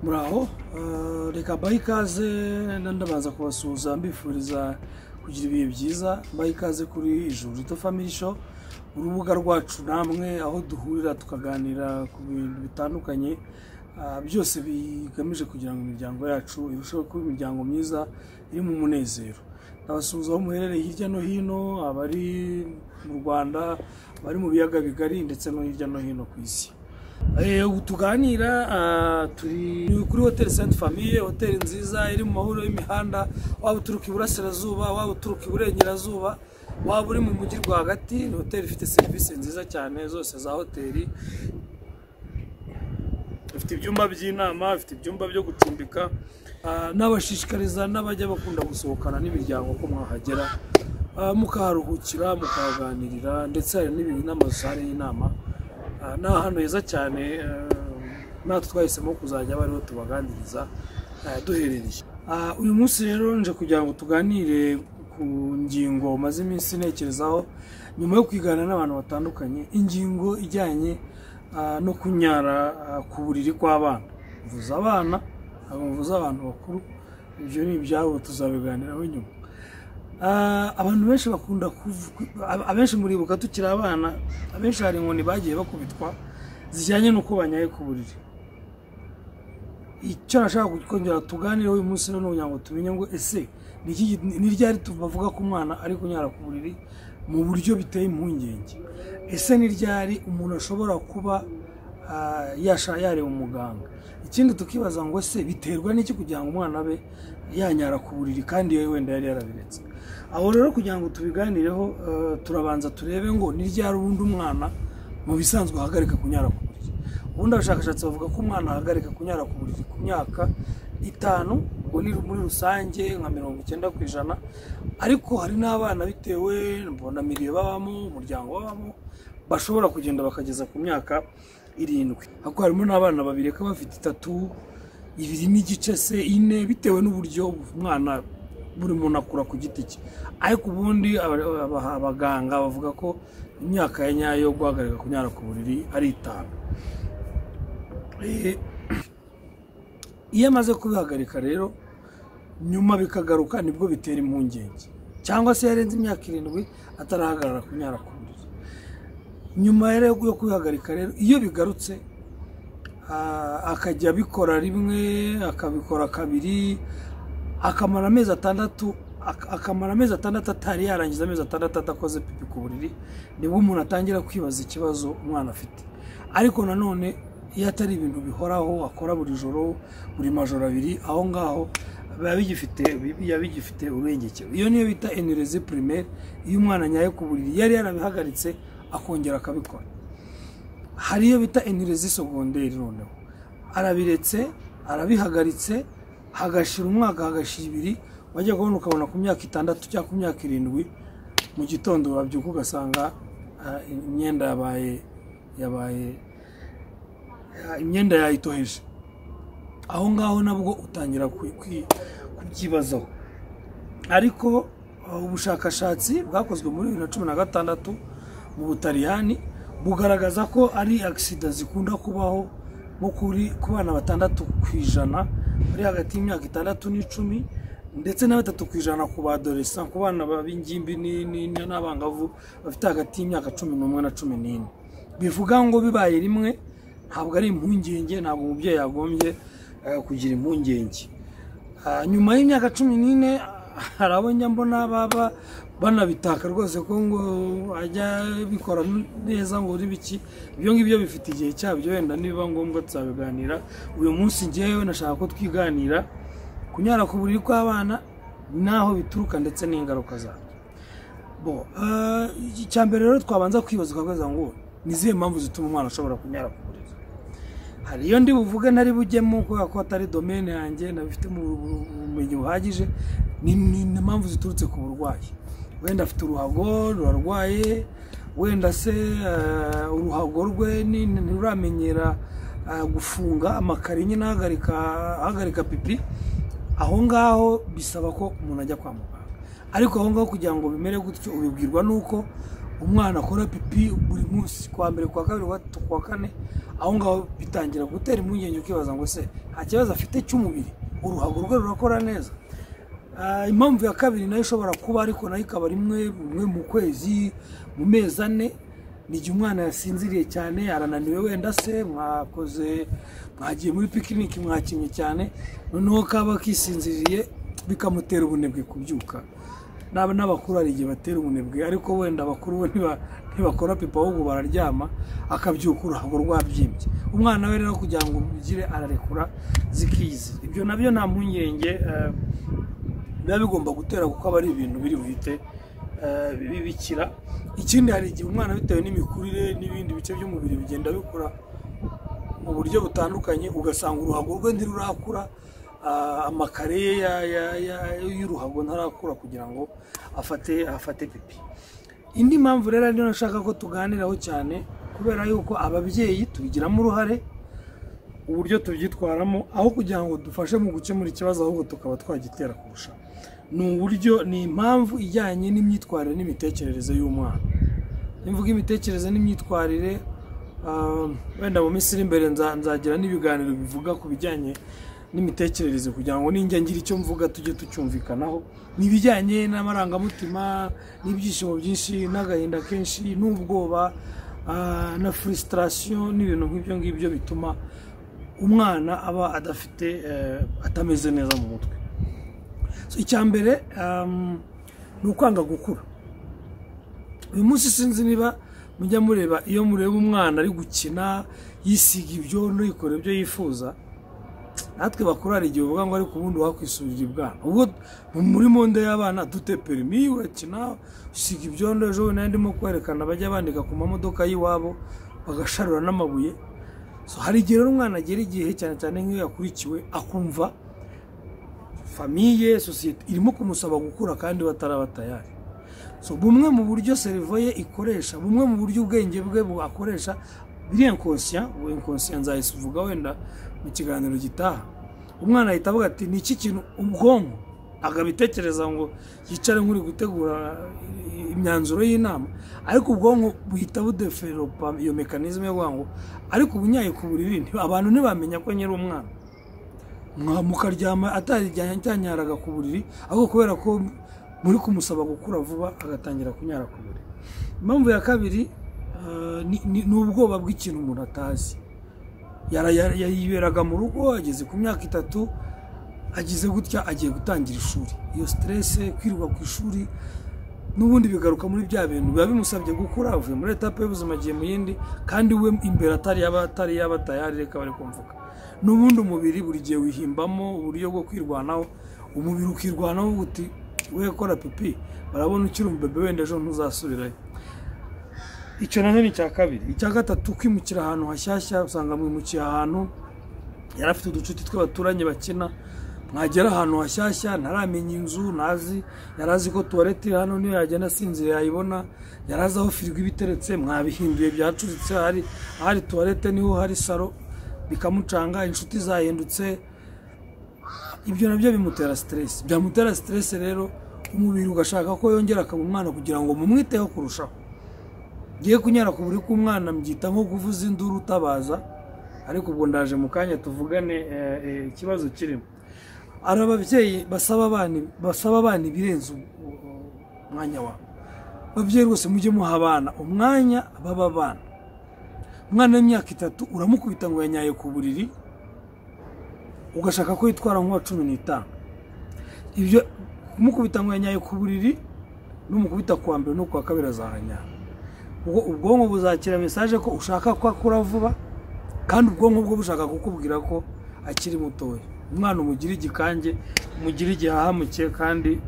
Muraho, reka mbahe ikaze, ndabanza kubasuhuza mbifuriza kugira ibihe byiza. Mbahe ikaze kuri Ijuru Rito Family Show, urubuga rwacu namwe aho duhurira tukaganira ku bintu bitandukanye, byose bigamije kugira ngo imiryango yacu irusheho kuba imiryango myiza iri mu munezero. Ndabasuhuza aho muherereye hirya no hino, abari mu Rwanda, abari mu biyaga bigari ndetse no hirya no hino ku isi. Ubu tuganira turi kuri Hoteli Sainte Famille, hoteli nziza iri mu mahuriro y'imihanda. Waba uturuka iburasirazuba, waba uturuka iburengerazuba, waba uri mu mujyi rwagati, ni hoteli ifite serivisi nziza cyane zose za hoteli. Ifite ibyumba by'inama, ifite ibyumba byo gucumbika. N'abashishikariza n'abajya bakunda gusohokana n'imiryango ko mwahagera, mukaharuhukira, mukahaganirira, ndetse hari n'amasare y'inama. Ni ahantu heza cyane, natwe twahisemo kuzajya bariho tubaganiriza duherereye. Uyu munsi rero nje kugira ngo tuganire ku ngingo maze iminsi ntekerezaho nyuma yo kwigana n'abantu batandukanye, ingingo ijyanye no kunyara ku buriri kw'abana. Mvuze abana, ntabwo mvuze abantu bakuru, ibyo ni ibyabo tuzabiganiraho nyuma. Abantu benshi bakunda, abenshi muribuka tukiri abana, abenshi hari inkoni bagiye bakubitwa zijyanye n'uko banyaye ku buriri. Icyo nashaka kongera tuganireho uyu munsi rero ni ukugira ngo tumenye ngo ese ni ryari bavuga ko umwana ari kunyara ku buriri mu buryo biteye impungenge? Ese ni ryari umuntu ashobora kuba yareba umuganga? Ikindi tukibaza ngo ese biterwa n'iki kugira ngo umwana abe yanyara ku buriri kandi wenda yari yarabiretse? Aho rero kugira ngo tubiganireho, turabanza turebe ngo ni ryari ubundi umwana mu bisanzwe ahagarika kunyara ku buriri. Ubundi abashakashatsi bavuga ko umwana ahagarika kunyara ku buriri ku myaka 5, ubwo ni muri rusange nka 90%, ariko hari n'abana bitewe na milieu babamo, umuryango babamo, bashobora kugenda bakageza ku myaka 7. Ariko harimo n'abana babireka bafite 3, 2.5 se 4, bitewe n'uburyo umwana buri muntu akura ku giti cye. Ariko ubundi abaganga bavuga ko imyaka ya nyayo yo guhagarika kunyara ku buriri ari 5. Iyo amaze kubihagarika rero nyuma bikagaruka, nibwo bitera impungenge, cyangwa se yarenze imyaka 7 atarahagarara kunyara ku buriri. Nyuma rero yo kubihagarika rero, iyo bigarutse akajya abikora rimwe, akabikora kabiri, akamara amezi 6, akamara amezi 6 atari yarangiza amezi 6 adakoze pipi ku buriri, nibwo umuntu atangira kwibaza ikibazo umwana afite. Ariko nanone iyo atari ibintu bihoraho akora buri joro, buri majoro 2, aho ngaho biba bigifite urengekero. Iyo niyo bita enurésie primaire, iyo umwana anyaye ku buriri yari yarabihagaritse akongera akabikora. Hari iyo bita enurésie secondaire, noneho arabiretse, arabihagaritse, hagashira umwaka, hagashira 2, wajya kubona ukabona ku myaka 6 cyangwa ku myaka 7 mu gitondo wabyuka ugasanga imyenda yabaye imyenda yayitoheje. Aho ngaho nabwo utangira kubyibazaho. Ariko ubushakashatsi bwakozwe muri 2016 mu Butaliyani bugaragaza ko ari agisida zikunda kubaho nko ku bana 6% bari hagati y'imyaka 6 n'10, ndetse na 3% ku badolescent, ku bana b'ingimbi n'abangavu bafite hagati y'imyaka 11 na 14. Bivuga ngo bibaye rimwe ntabwo ari impungenge, ntabwo umubyeyi yagombye kugira impungenge. Nyuma y'imyaka 14 hari abo njya mbona baba banabitaka rwose ko ngo ajya bikora neza ngo uri biki. Ibyo ngibyo bifite igihe cyabyo, wenda niba ngombwa tuzabiganira. Uyu munsi njyewe nashaka ko twiganira kunyara ku buriri kw'abana naho bituruka ndetse n'ingaruka zabyo. Bo icya mbere rero twabanza kwibaza ukabaza ngo ni izihe mpamvu zituma umwana ashobora kunyara ku buriri? Hari iyo ndi buvuge ntari bujyemo kubera ko atari domaine yanjye, nabifitemo ubumenyi buhagije, ni impamvu ziturutse ku burwayi. Wenda afite uruhago rurarwaye, wenda se uruhago rwe ntiruramenyera gufunga amakari nyine ahagarika pipi. Aho ngaho bisaba ko umuntu ajya kwa muganga. Ariko aho ngaho kugira ngo bimere gutyo ubibwirwa nuko Umwana akora pipi buri munsi, kwa mbere, kwa kabiri, kwa gatatu, kwa kane, aho ngaho bitangira gutera impungenge, ukibaza ngo se nta kibazo afite cy'umubiri, uruhago rwe rurakora neza? Impamvu ya kabiri nayo ishobora kuba, ariko nayo ikaba rimwe mu kwezi, mu mezi 4, ni igihe umwana yasinziriye cyane, arananiwe, wenda se mwakoze, mwagiye muri pikiniki, mwakinnye cyane, noneho kaba kisinziriye bikamutera ubunebwe kubyuka. N'abakuru hari igihe batera ubunebwe, ariko wenda abakuru bo ntibakora pipa, ahubwo bararyama, akabyuka uruhago rwabyimbye. Umwana we rero kugira ngo ugire ararekura zikizi. Ibyo nabyo nta mpungenge biba bigomba gutera, kuko aba ari ibintu biri buhite bibikira. Ikindi, hari igihe umwana bitewe n'imikurire n'ibindi bice by'umubiri bigenda bikura mu buryo butandukanye, ugasanga uruhago rwe ntirurakura, amakare ye y'uruhago ntarakura kugira ngo afate pipi. Indi mpamvu rero niyo nashaka ko tuganiraho cyane, kubera yuko ababyeyi tubigiramo uruhare uburyo tubyitwaramo, aho kugira ngo dufashe mu gukemura ikibazo ahubwo tukaba twagitera kurusha. Ni uburyo, ni impamvu ijyanye n'imyitwarire n'imitekerereze y'umwana. Nimvuga imitekerereze n'imyitwarire, wenda mu minsi iri imbere nzagira n'ibiganiro bivuga ku bijyanye n'imitekerereze, kugira ngo ninjya ngira icyo mvuga tujye tucyumvikanaho. Ni ibijyanye n'amarangamutima, n'ibyishimo byinshi, n'agahinda kenshi, n'ubwoba, na frustration, n'ibintu nk'ibyo ngibyo bituma umwana aba adafite, atameze neza mu mutwe. So, icya mbere ni ukwanga gukura. Uyu munsi sinzi niba mujya mureba, iyo mureba umwana ari gukina yisiga ibyondo, yikora ibyo yifuza, natwe bakuru hari igihe uvuga ngo ariko ubundi wakwisubirira ibwana. Ubwo muri monde y'abana dute perimi, urakina usiga ibyondo. Ejo bundi ndimo kwerekana bajya bandika ku mamodoka y'iwabo bagasharura n'amabuye. So, hari igihe rero umwana agera igihe, cyane cyane nk'iyo yakurikiwe, akumva famille, sosiyete irimo kumusaba gukura kandi bataraba tayari. So, bumwe mu buryo cerveau ye ikoresha, bumwe mu buryo ubwenge bwe akoresha biri inconscient, ubu inconscient nzayisuvuga wenda mu kiganiro gitaha. Umwana ahita avuga ati ni iki kintu, ubwonko akabitekereza ngo yicare nk'uri gutegura imyanzuro y'inama, ariko ubwonko buhita budevelopa iyo mécanisme yo kuvuga ngo ariko ubunyaye ku buriri abantu ntibamenya ko nyiri umwana, mukaryama ataryanyaraga ku buriri, ahubwo kubera ko muri kumusaba gukura vuba agatangira kunyara ku buriri. Impamvu ya kabiri ni ubwoba bw'ikintu umuntu atazi. Yiberaga mu rugo, ageze ku myaka 3, agize gutya agiye gutangira ishuri. Iyo stress, kwirirwa ku ishuri, n'ubundi bigaruka muri bya bintu biba bimusabye gukura, avuye muri étape y'ubuzima agiye mu yindi, kandi we imbere atari yaba tayari. Reka bari kumvuga n'ubundi umubiri buri gihe wihimbamo uburyo bwo kwirwanaho, umubiri ukirwanaho uti we kora pipi, barabona ukiri umubebe, wenda ejo ntuzasubirayo. Icyo nacyo ni icya kabiri. Icya gatatu, kwimukira ahantu hashyashya. Usanga mwimukiye ahantu yari afite uducuti tw'abaturanyi bakina, mwagera ahantu hashyashya ntaramenya inzu, ntazi, yari azi ko tuwarete iri hano, niyo yagenda asinziriye yayibona, yari azi aho firigo iba iteretse, mwabihinduye byacuritse, ahari tuwarete niho hari salo, bikamucanga, inshuti zahindutse, ibyo nabyo bimutera stress. Byamutera stress rero umubiri ugashaka ko yongera akaba umwana kugira ngo mumwiteho kurushaho. Ngiye kunyara ku buri k'umwana mbyita nko kuvuza induru utabaza, ariko ubwo ndaje mu kanya tuvugane ikibazo kirimo. Ari ababyeyi basaba abana ibirenze umwanya wabo. Ababyeyi rwose mujye muha abana umwanya baba abana. Umwana w'imyaka 3 uramukubita ngo yanyaye ku buriri, ugashaka ko yitwara nk'uwa 15. Ibyo kumukubita ngo yanyaye ku buriri, n'umukubita kuwa mbere no kuwa kabiri azahanyara. Ubwo ubwonko buzakira message ko ushaka ko akura vuba, kandi ubwonko bwo bushaka kukubwira ko akiri mutoya. Umwana umugira igikange, umugira igihahamuke, kandi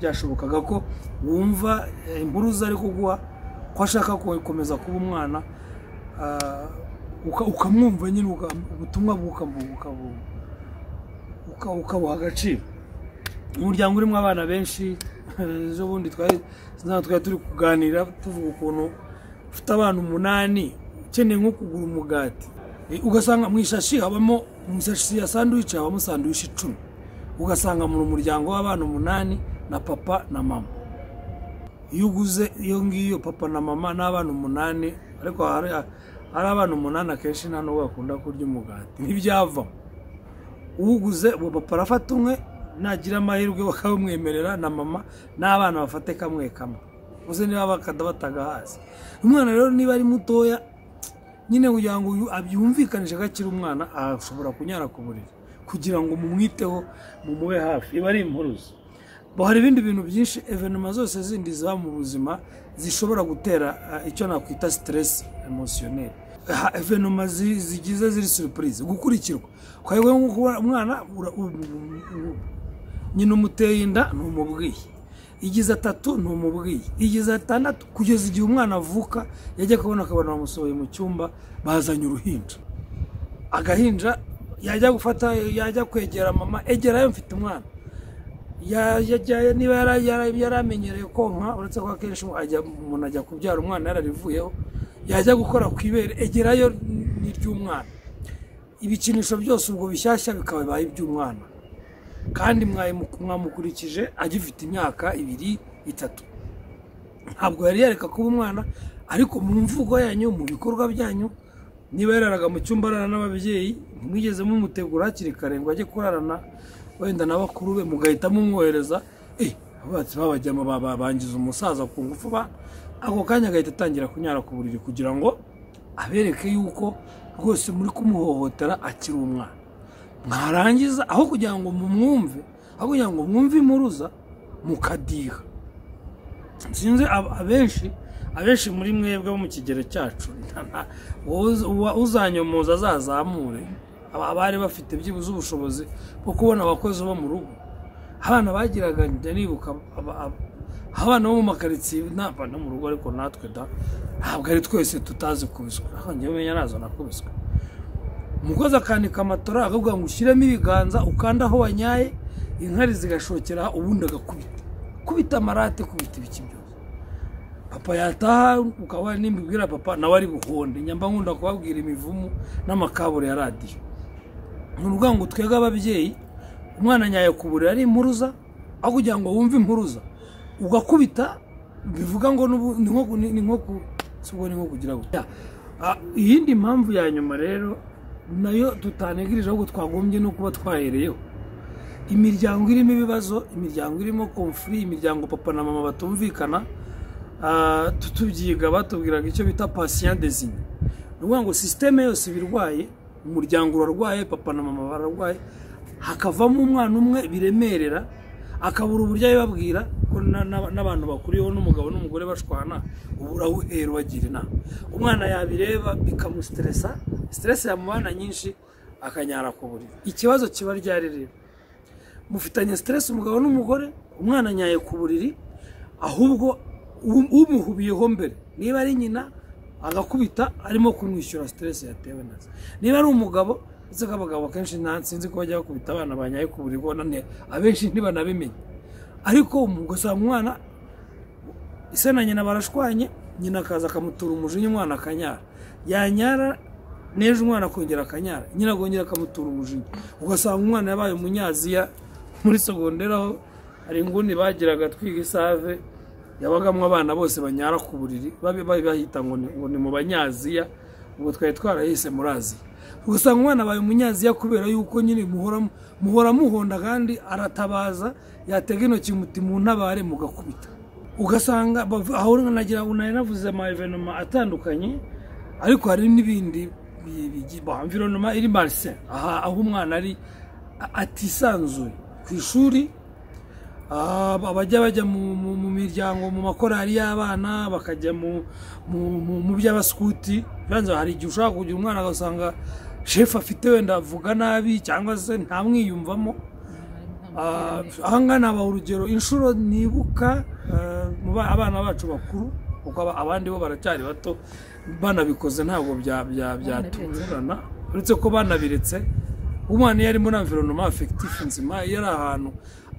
byashobokaga ko wumva impuruza ari kuguha ko ashaka gukomeza kuba umwana, ukamwumva nyine, ubutumwa ukabuha agaciro. Umuryango urimo abana benshi, ejo bundi twari turi kuganira tuvuga ukuntu ufite abana 8 ukeneye nko kugura umugati, ugasanga mu ishashi habamo, mu ishashi ya sandwich habamo sandwich 10, ugasanga mu muryango w'abana 8 na papa na mama. Iyo uguze iyo ngiyo papa na mama n'abana 8, ariko hari abana 8 akenshi nta nubwo bakunda kurya umugati, ntibyavamo. Uguze uwo papa arafata umwe, nagira amahirwe bakabimwemerera na mama n'abana bafate kamwe kamwe, uze niba bakada hasi. Umwana rero niba ari mutoya nyine kugira ngo abyumvikanishe ko akiri umwana, ashobora kunyara ku buriri kugira ngo mumwiteho, mumube hafi, iba ari impuruza. Hari ibindi bintu byinshi, evenema zose zindi ziba mu buzima zishobora gutera icyo nakwita stress émotionnelle. Evenema zigize ziri surprise, gukurikirwa umwana nyina umuteye inda ntumubwiye, igize 3 ntumubwiye, igize 6, kugeza igihe umwana avuka yajya kubona akabona bamusohoye mu cyumba bazanye uruhinja. Agahinja yajya gufata, yajya kwegera mama, egerayo mfite umwana. Niba yaramenyereye konka, uretse ko akenshi umuntu ajya kubyara umwana yararivuyeho, yajya gukora ku ibere, egerayo ni ry'umwana. Ibikinisho byose ubwo bishyashya bikaba iby'umwana, kandi mwamukurikije agifite imyaka 2, 3. Ntabwo yari yareka kuba umwana, ariko mu mvugo yanyu, mu bikorwa byanyu, niba yararaga mu cyumba ararana n'ababyeyi, ntimwigeze mumutegura hakiri kare ngo ajye kurarana wenda na bakuru be, mugahita mumwohereza, babajyamo bangiza umusaza ku ngufu, ako kanya agahita atangira kunyara ku buriri kugira ngo abereke yuko rwose muri kumuhohotera akiri umwana. Mwarangiza aho kugira ngo mumwumve, aho kugira ngo mwumve impuruza, mukadiha. Sinzi abenshi muri mwebwe bo mu kigero cyacu, uzanyomoza azazamure, abari bafite byibuze ubushobozi bwo kubona abakozi bo mu rugo. Abana bagiraga, njya nibuka abana bo mu makaritsiye, no mu rugo, ariko natwe da ntabwo ari twese tutazi kubiswa, aho njye umenya nazo nakubiswe. Umukozi akanika amatora akavuga ngo ushyiremo ibiganza ukanda aho wanyaye, inkari zigashokera, ubundi agakubita, kubita amarate, kubita ibiki byose. Papa yataha ukaba nimbibwira papa nawe ari buhonde. Nyamba nkunda kubabwira imivumu n'amakabure ya radiyo. Ni ukuvuga ngo twebwe ababyeyi, umwana nyaye ku buriri ari impuruza, aho kugira ngo wumve impuruza ugakubita, bivuga ngo ni nko kugira ngo. Iyindi mpamvu ya nyuma rero nayo tutanegirije, ahubwo twagombye no kuba twahereyeho, imiryango irimo ibibazo, imiryango irimo conflit, imiryango papa na mama batumvikana. Tutubyiga batubwiraga icyo bita patient désigné. Ni ukuvuga ngo système yose ibirwaye, umuryango urarwaye, papa na mama bararwaye, hakavamo umwana umwe biremerera, akabura uburyo abibabwira, ko n'abantu bakuriyeho n'umugabo n'umugore bashwana, ubura uhera ubagira inama. Umwana yabireba bikamustressa, stress yamubana nyinshi, akanyara ku buriri. Ikibazo kiba ryari rero, mufitanye stress umugabo n'umugore, umwana anyaye ku buriri, ahubwo umuhubiyeho mbere, niba ari nyina agakubita arimo kumwishyura stress yatewe nazo, niba ari umugabo, ndetse ko abagabo akenshi sinzi ko bajya bakubita abana banyaye ku buriri, abenshi ntibanabimenye, ariko ugasanga umwana ise na nyina barashwanye, nyina akaza akamutura umujinya, umwana akanyara, yanyara n'ejo umwana akongera akanyara, nyina akongera akamutura umujinya, ugasanga umwana yabaye umunyaziya. Muri segonderi aho hari inguni bagiraga twiga isave, yabagamo abana bose banyara ku buriri, bahita ngo ni mu banyaziya, ubwo twari twarahise muri Aziya. Ugasanga umwana abaye umunyaziya kubera yuko nyine muhora muhonda, kandi aratabaza, yatega intoki muti mu ntabare, mugakubita. Ugasanga aho nagira navuze ama evenema atandukanye, ariko hari n'ibindi environnement iri malsain, aho umwana ari atisanzuye ku ishuri, abajya bajya mu miryango, mu makorari y'abana, bakajya mu by'abaskuti. Hari igihe ushobora kugira umwana agasanga shefu afite wenda avuga nabi cyangwa se ntamwiyumvamo. Aha ngaha nabaha urugero inshuro nibuka abana bacu bakuru, kuko abandi bo baracyari bato, banabikoze ntabwo byatungurana, uretse ko banabiretse. Umwana iyo ari muri environnement affectif nzima, iyo ari ahantu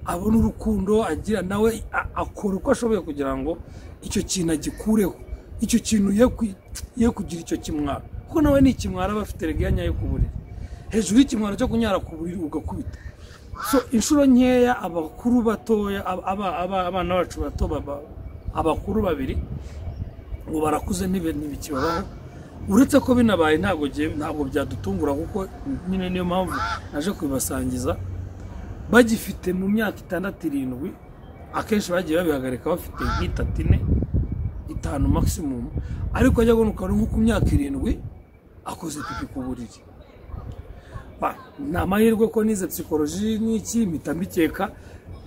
abona urukundo agira, nawe akora uko ashoboye kugira ngo icyo kintu agikureho, icyo kintu ye kugira icyo kimwara, kuko nawe ni ikimwara aba afite regaya nyayo ku buriri, hejuru y'ikimwaro cyo kunyara ku buriri ugakubita. So inshuro nkeya abakuru batoya, abana bacu bato Abakuru babiri ngo barakuze, ntibikibabaho. Uretse ko binabaye ntabwo byadutungura, kuko nyine niyo mpamvu naje kubibasangiza. Bagifite mu myaka 6, 7, akenshi bagiye babihagarika bafite nk'itatu, 4, 5 maximum, ariko ajya kubona ukabona nko ku myaka 7 akoze pipi ku buriri. Ni amahirwe ko nize psychologie n'iki, mpita mbikeka,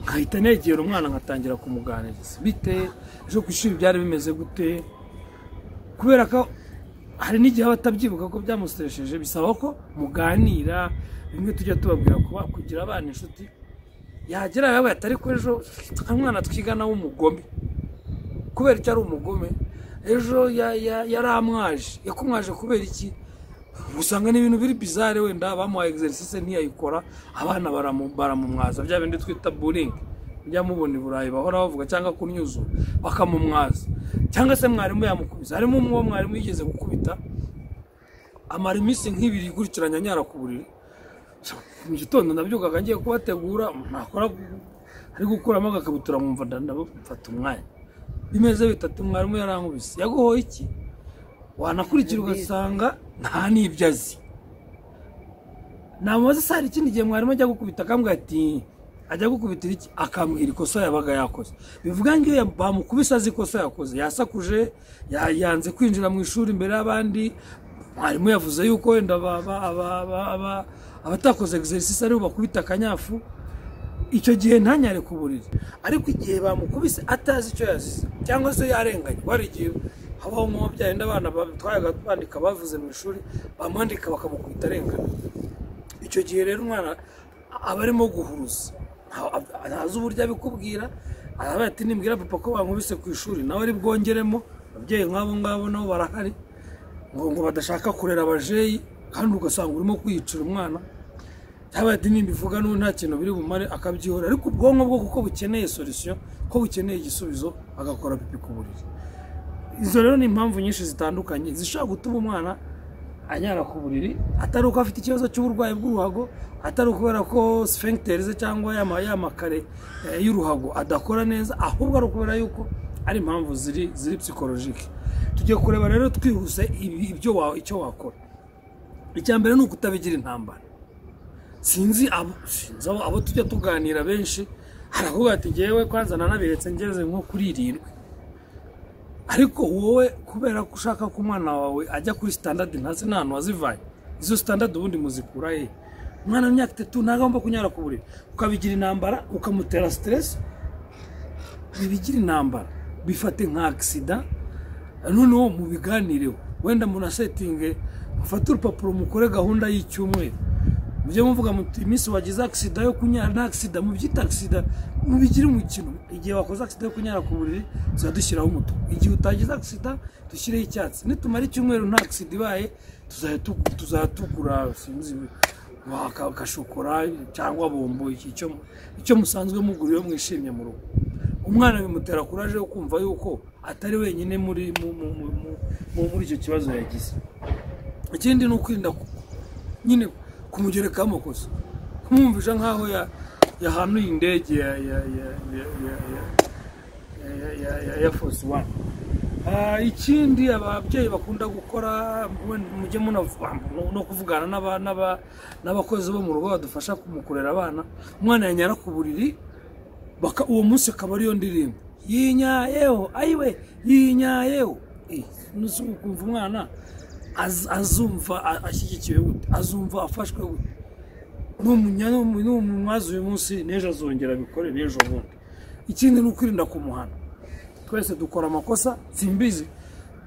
nkahita negera umwana nkatangira kumuganiriza: "Bite ejo ku ishuri, byari bimeze gute?" Kubera ko hari n'igihe aba atabyibuka ko byamuseresheje, bisaba ko muganira. Bimwe tujya tubabwira, kuba kugira abana inshuti. Yagera yabaye atari ko ejo umwana twigana w'umugome, kubera icyo ari umugome, ejo yaramwaje. Yakumwaje kubera iki? Usanga ni ibintu biri bizarre, wenda bamuhaye exercice ntiyayikora, abana baramumwaza, bya bindi twita bullying mujya mubona i Burayi bahora bavuga, cyangwa kunyuzura bakamumwaza, cyangwa se mwarimu yamukubise. Harimo umwe wo mwarimu yigeze gukubita, amara iminsi nk'ibiri ikurikiranya anyara ku buriri. Mu gitondo ndabyukaga ngiye kubategura, nakora ari gukuramo agakabutura nkumva ndafata umwanya: "Bimeze bitatu?" "Mwarimu yarankubise." "Yaguhoye iki?" Wanakurikira ugasanga nta n'ibyo azi. Namubaza se hari ikindi gihe mwarimu ajya gukubita, akambwira ati: "Ajya gukubitira iki?" Akambwira ikosa yabaga yakoze. Bivuga ngo iyo bamukubise azi ikosa yakoze, yasakuje, yanze kwinjira mu ishuri imbere y'abandi, mwarimu yavuze yuko wenda abatakoze exercice aribo bakubita akanyafu, icyo gihe ntanyare ku buriri. Ariko igihe bamukubise atazi icyo yazize cyangwa se yarenganye, hari igihe habaho nk'umubyeyi abana twayaga bandika bavuze mu ishuri, bamwandika bakamukubita arengana. Icyo gihe rero umwana aba arimo guhuruza, ntazi uburyo abikubwira. Araba ati: "Nimbwira papa ko bankubise ku ishuri, nawe ari bwongeremo." Ababyeyi nk'abo ngabo nabo barahari, ngo badashaka kurera abajeyi, kandi ugasanga urimo kwiyicira umwana. Cyangwa ati: "Nimbivuga n'ubu nta kintu biri bumare," akabyihora. Ariko ubwonko bwo kuko bukeneye solution, ko bukeneye igisubizo, agakora pipi ku buriri. Izo rero ni impamvu nyinshi zitandukanye zishobora gutuma umwana anyara ku buriri, atari uko afite ikibazo cy'uburwayi bw'uruhago, atari ukubera ko sphincter ze cyangwa ya makare y'uruhago adakora neza, ahubwo ari ukubera yuko ari impamvu ziri psychologique. Tugiye kureba rero twihuse ibyo icyo wakora. Icya mbere ni ukutabigira intambara. Sinzi abo tujya tuganira benshi, haravuga ati: "Ngewe kwanza nanabiretse ngeze nko kuri 7." Ariko wowe kubera ko ushaka ko umwana wawe ajya kuri standard, ntazi n'ahantu wazivanye izo standard. Ubundi muzikura he? Umwana w'imyaka 3 ntagomba kunyara ku buriri, ukabigira intambara, ukamutera stress. Bibigira intambara, bifate nka accident, noneho mubiganireho, wenda munasetinge, mufate urupapuro mukore gahunda y'icyumweru, mujye muvuga muti: "Iminsi wagize accident yo kunyara," na accident mubyita accident, mubigire umukino. Igihe wakoze accident yo kunyara ku buriri, tuzajya dushyiraho umutuku, igihe utagize accident dushyireho icyatsi. Nitumara icyumweru nta accident ibaye, tuzajya tugura, sinzi, agashokora cyangwa bombo, icyo musanzwe mugura iyo mwishimye mu rugo. Umwana bimutera courage yo kumva yuko atari wenyine muri icyo kibazo yagize. Ikindi ni ukwirinda nyine kumugerekaho amakosa, kumwumvisha nk'aho yahanuye indege ya Air Force One. Ikindi ababyeyi bakunda gukora, mujye no kuvugana n'abakozi bo mu rugo badufasha mu kurera abana. Umwana yanyara ku buriri, uwo munsi akaba ariyo ndirimbo: "Yinyayeho, ayiwe, yinyayeho." Ukumva umwana azumva ashyigikiwe gute? Azumva afashwe gute? Numumwaza uyu munsi, n'ejo azongera abikore, n'ejo bundi. Ikindi ni ukwirinda kumuhana. Twese dukora amakosa. Simbizi,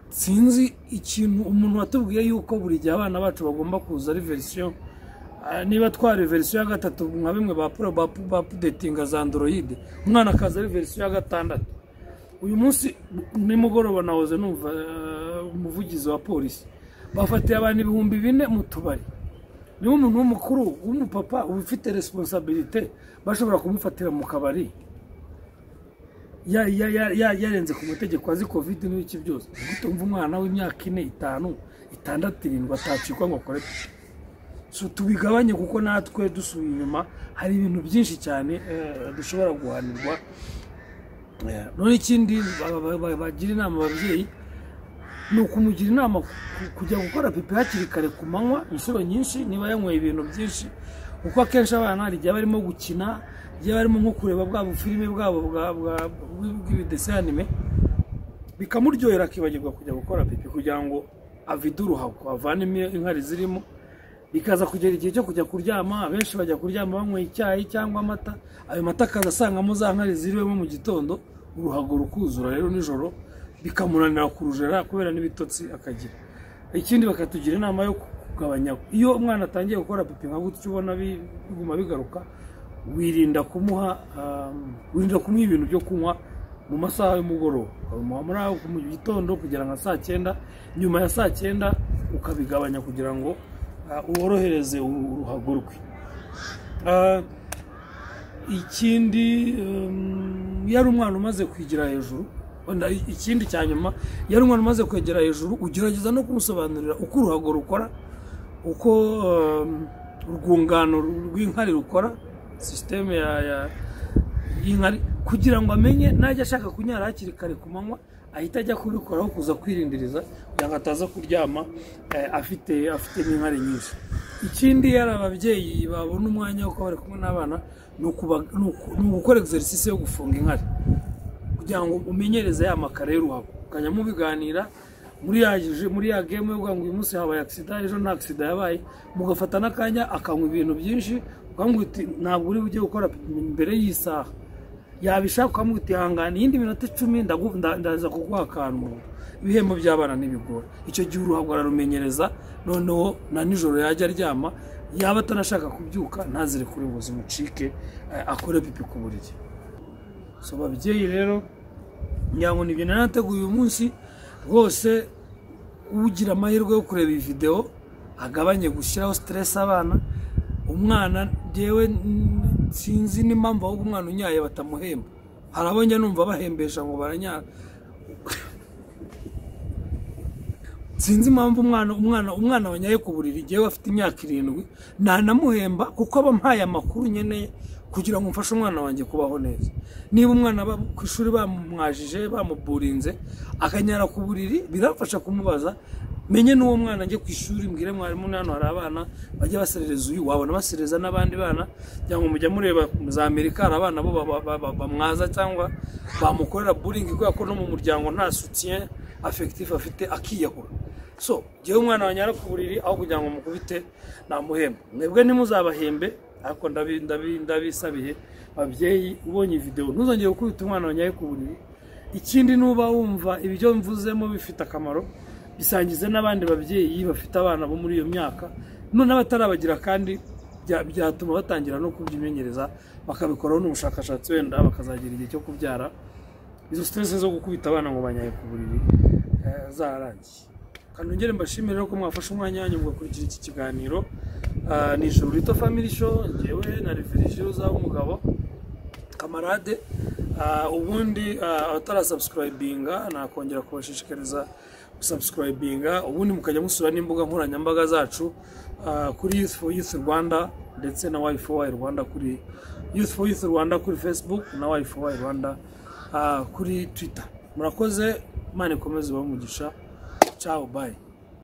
sinzi ikintu umuntu watubwiye yuko buri gihe abana bacu bagomba kuza ari version, niba twari version ya 3, nka bimwe ba pro bapudetinga za Android, umwana akaza ari version ya 6. Uyu munsi nimugoroba nahoze numva umuvugizi wa polisi, bafatiye abantu 4000 mu tubari. Niba umuntu w'umukuru w'umupapa ufite responsabilité bashobora kumufatira mu kabari yarenze ku mategeko, azi COVID n'ibiki byose, gute wumva umwana w'imyaka 4, 5, 6, 7 atacikwa ngo akore? So tubigabanye, kuko natwe dusubiye inyuma hari ibintu byinshi cyane dushobora guhanirwa. None ikindi bagira inama ababyeyi ni ukumugira inama kujya gukora pipi hakiri kare ku manywa inshuro nyinshi niba yanyweye ibintu byinshi, kuko akenshi abana hari igihe barimo gukina, igihe barimo nko kureba bwa bufilime bwabo bw'ibidese anime, bikamuryohera akibagirwa kujya gukora pipi kugira ngo avide uruhago, avanemo inkari zirimo. Bikaza kugera igihe cyo kujya kuryama, abenshi bajya kuryama banyweye icyayi cyangwa amata, ayo mata akaza asangamo za nkari ziriwemo mu gitondo, uruhago rukuzura rero nijoro bikamunanira kurujera kubera n'ibitotsi akagira. Ikindi bakatugira inama yo kugabanya, iyo umwana atangiye gukora pipi nka gutyo ubona biguma bigaruka, wirinda kumuha ibintu byo kunywa mu masaha y'umugoroba, ukabimuha muri aho mu gitondo kugera nka saa 9, nyuma ya saa 9 ukabigabanya kugira ngo worohereze uruhago rwe. Ikindi yari umwana umaze kwigira hejuru, ikindi cya nyuma yari umwana umaze kwegera hejuru, ugerageza no kumusobanurira uko uruhago rukora, uko urwungano rw'inkari rukora, sisiteme y'inkari, kugira ngo amenye najya ashaka kunyara hakiri kare ku manywa ahita ajya kubikoraho kuza kwirindiriza kugira ngo ataza kuryama afite n'inkari nyinshi. Ikindi yari ababyeyi babona umwanya wo kuba bari kumwe n'abana ni ugukora exercice yo gufunga inkari kugira ngo umenyereze ya makare y'uruhago, ukajya mubiganira muri ya game yo kuvuga ngo uyu munsi habaye accident, ejo nta accident yabaye, mugafata n'akanya akanywa ibintu byinshi, ukamubwira uti ntabwo uri bujye gukora mbere y'isaha, yabishaka ukamubwira uti hangana iyindi minota 10 ndaza kuguha akantu. Ibihembo by'abana ntibigora, icyo gihe uruhago ararumenyereza, noneho na nijoro yajya aryama, yaba atanashaka kubyuka ntazire kuri ngo zimucike, akore pipi ku buriri. So babyeyi rero ngira ngo nibyo nanateguye uyu munsi rwose. Ugira amahirwe yo kureba iyi video agabanye gushyiraho stress abana. Umwana jewe sinzi n'impamvu ahubwo umwana unyaye batamuhemba, hari abo njya numva bahembesha ngo baranyara. Sinzi impamvu umwana wanyaye ku buriri jewe afite imyaka 7 nanamuhemba, kuko aba mpaye amakuru nkeneye kugira ngo mfashe umwana wanjye kubaho neza. Niba umwana ku ishuri bamumwajije bamuburinze akanyara ku buriri, birafasha kumubaza menye n'uwo mwana njye ku ishuri mbwire mwarimu hano hari abana bajya baserereza uyu, wabona baserereza n'abandi bana, cyangwa mujya mureba za Amerika hari abana bo bamwaza cyangwa bamukorera bullying kubera ko no mu muryango nta soutien affectif afite, akiyahura. So jewe umwana wanyara ku buriri aho kugira ngo mukubite namuhemba, mwebwe ntimuzabahembe, ariko ndabisabiye babyeyi, ubonye video ntuzongere gukubita umwana wanyaye ku buriri. Ikindi nuba wumva ibyo mvuzemo bifite akamaro, bisangize n'abandi babyeyi bafite abana bo muri iyo myaka, none abatarabagira kandi byatuma batangira no kubyimenyereza, bakabikoraho n'ubushakashatsi, wenda bakazagira igihe cyo kubyara izo stress zo gukubita abana ngo banyaye ku buriri zarangiye. Kandi nongere mbashimire ko mwafashe umwanya wanyu mugakurikira iki kiganiro. Ni Ijuru Rito Family Show, njyewe na Reverend Uzabumugabo kamarade. Ubundi abatarasubscribinga nakongera kubashishikariza gusubscribinga, ubundi mukajya musura n'imbuga nkoranyambaga zacu kuri Youth for Youth Rwanda ndetse na Y4Y Rwanda, kuri Youth for Youth Rwanda kuri Facebook na Y4Y Rwanda kuri Twitter. Murakoze, Imana ikomeze ibahe umugisha. Ciao, bye.